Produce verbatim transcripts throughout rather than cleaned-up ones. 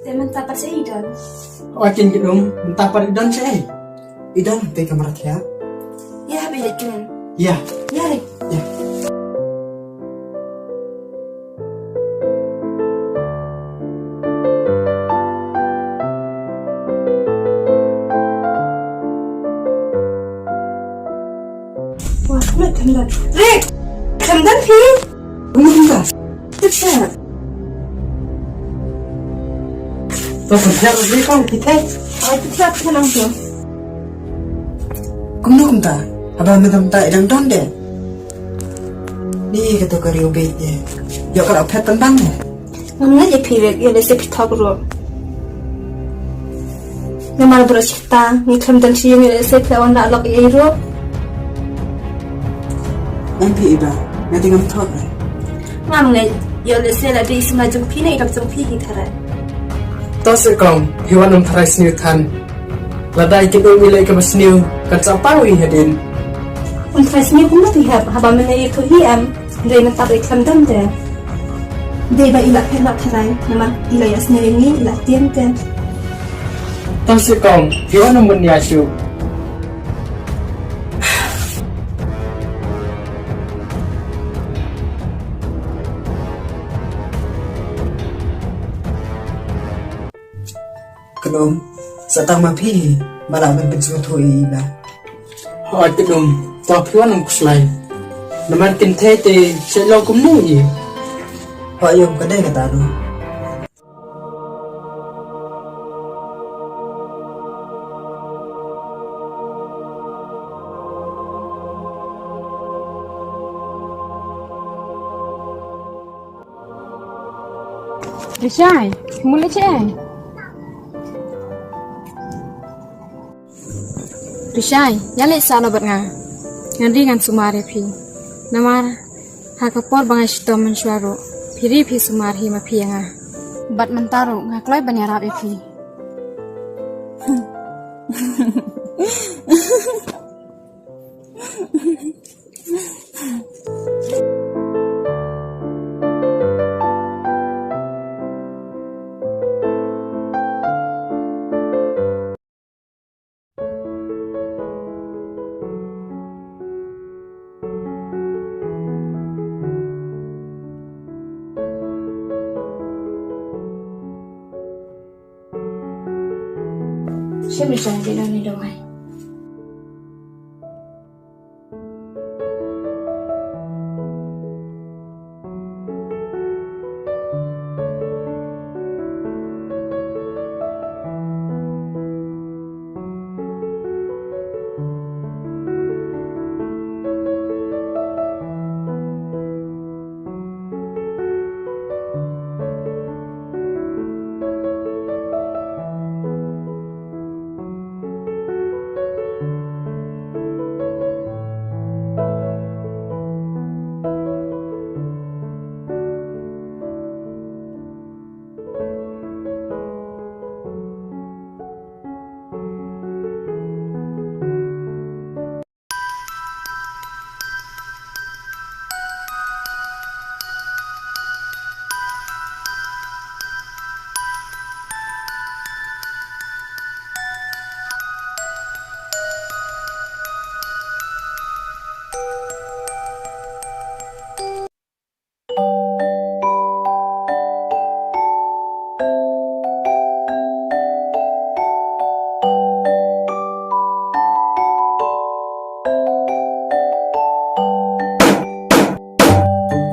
Te mynta pat shaei i don? Hooid keiñ Kynum, mynta pat i don shaei? I don hapdeng kamra thiah. Ïa hap i leit kren. Ïa. Ïa leit. Ïa. Wah, kumno khlem don? Rick! Khlem don phi? Kumno khlem don? Tip sha. To pynthep ri kong, phi thep. Ai, pynthep khnang to. Kumno kumta? Haba mynta mynta i dang don de. Ni kato ka riewbeit de. Ïoh ka la phet tang de. Ngam ngeit ïa phi Rick, ïa lehse phi thok ruh. Namar baroh shata ngi khlem don shuh ïa lehse phi la wan la lok ïa i ruh. Em phi Iba, nga te ngam thok re. Ngam ngeit ïa lehse la dei i sma jong phi ne i dap jong phi hi tharai. To seh kong, phi wan ym tharai sniew than. Lada i Kynum i leh kaba sniew, kan sa pang ïa i hadien. Ym tharai sniew kumno phi hep, haba mynne ïathuh hi em. Hynrei mynta ba i khlem don te. Dei ba i la phet noh tharai, namar i la ïohsngew ïa ngi, i la tieng te. To seh kong, phi wan ym bun ïa shuh. Kynum, sa tang ma phi, ba lah ban pynsngewthuh ïa i Iba. Hooid Kynum, to phi wan ym khuslai. Namar kynthei te shet long kumne hi. Hooid ïa ka dei kata ruh. Rishai, mut leit shaei? Rishai, ïa leit sah noh bad nga. Ngan ri ngan sumar ïa phi. Namar ha ka por ba nga shitom mynshuwa ruh, phi ri phi sumar hi ma phi ïa nga. Bad mynta ruh nga kloi ban ïarap ïa phi. Shim ïa shong ïa nani dawai.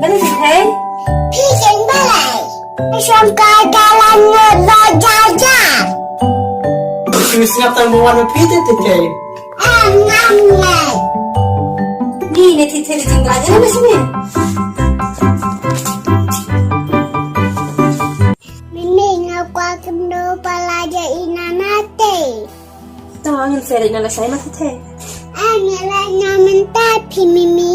Balei Thithei? Phi ken balei? Shong ka dalan ngut lo jaja. Phi sngap tang ba wan ma phi te Thithei. Em ngam ngai. Ni ne Thithei le jingla jana ma sini. Mimi nga kwah kumno pala ja ina nate. Tang angin seret na la sai ma Thithei. Angin la na mynta phi Mimi.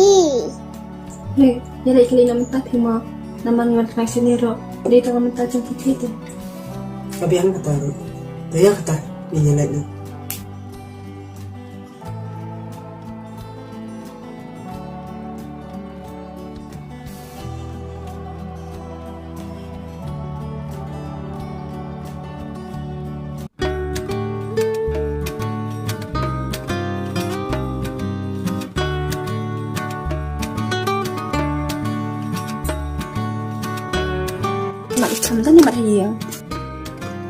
Hei, ïa leit kylli na mynta phi mo. Namar ngan khnang sini ro. Dei tang mynta jong Thithei te. Ka biang kata ro. Te ïa kata, ni ïa leit na. Ïa.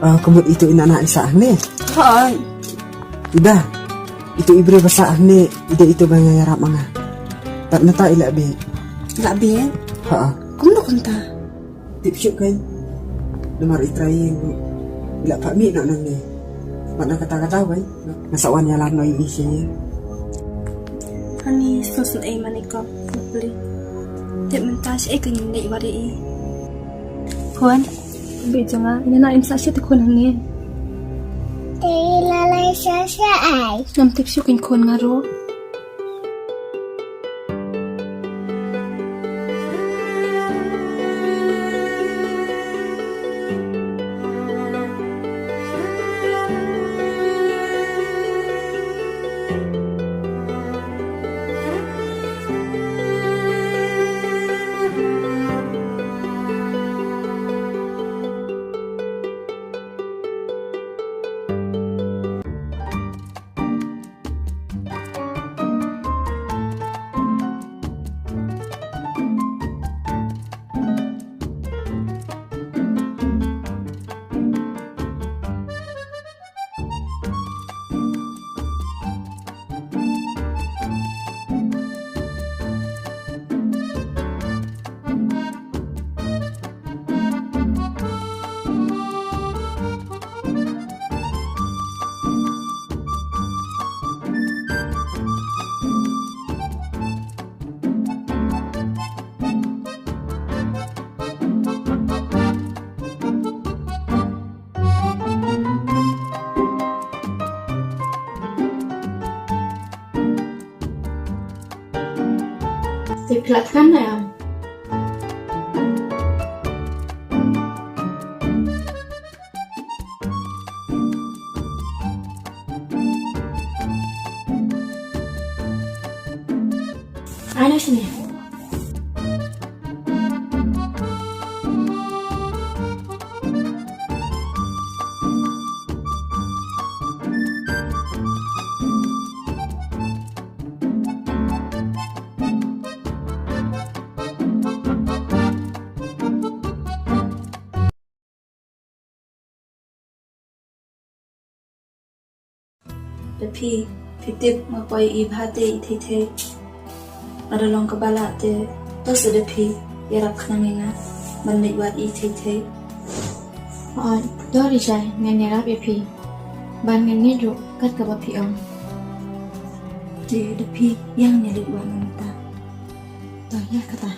Ah, ka mut itu i nana i sah hangne. Hooid. Ida. Itu i briew ba sah hangne, ida itu ba nga ïarap ma nga. Tad nangta i la bieit. La bieit? Ha. Kumno kumta? Tip shuh kein. Namar i trai ïing ruh i la phah mih noh nangne. Bad na kata ka daw kein, nga sa wan ïalam noh ïa i sha ïing. Ani sngewsynei mane ko, Bapli. Tip mynta shaei kein ngin leit wad ïa i. Khun, bit jong nga, ina na im sah sha te khun hangne. Te i la leit sha shaei? Ngam tip shuh kein khun nga ruh. Te phi lah thngan ne em? Ai noh shane. Da phi, phi tip nga poi i bha te i thei thei. Lada long kaba lah te, to sa da phi ïarap khnang ïa nga ban leit wad i thei thei. Hooid, to Rijai, ngan ïarap ïa phi ban ngan ngeit ruh kat kaba phi ong. Te da phi, ïa ngan leit wad mynta. To ïa kata.